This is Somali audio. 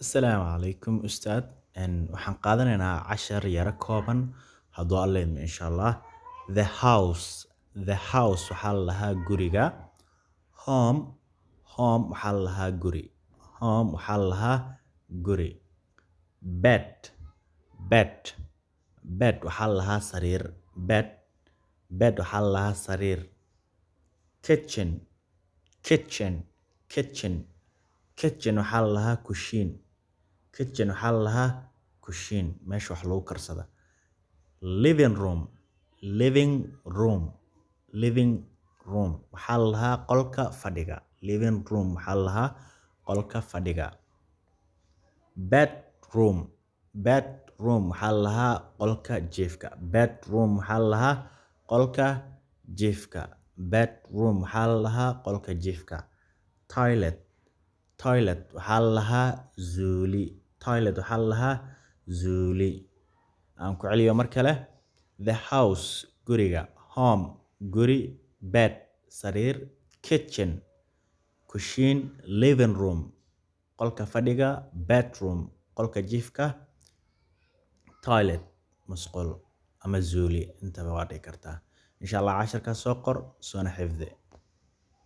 Asalaamu calaykum, ustaad. Waxaan qaadanaynaa cashar yaro kooban, hadduu Alla idmo, insha Allah. The house. The house waxaa la lahaa guriga. Home. Home waxaa la lahaa guri. Home waxaa la lahaa guri. Bed. Bed. Bed waxaa la lahaa sariir. Bed. Bed waxaa la lahaa sariir. Kitchen. Kitchen. Kitchen. Kitchen waxaa la lahaa kushiin. Kitchen waxaa la lahaa kushiin, meesha wax lagu karsado. Living room. Living room. Living room waxaa la lahaa qolka fadhiga. Living room waxaa la lahaa qolka fadhiga. Bedroom. Bedroom waxaa la lahaa qolka jiifka. Bedroom waxaa la lahaa qolka jiifka. Bedroom waxaa la lahaa qolka jiifka. Toilet. Toilet waxaa la lahaa zuuli. Toilet waxaa la lahaa zuuli. Aan ku celiyo mar kale. The house, guriga. Home, guri. Bed, sariir. Kitchen, kushiin. Living room, qolka fadhiga. Bedroom, qolka jiifka. Toilet, musqul ama zuuli, intaba waa dhihi kartaa. Insha Allah casharkaas soo qor, soona xifdi.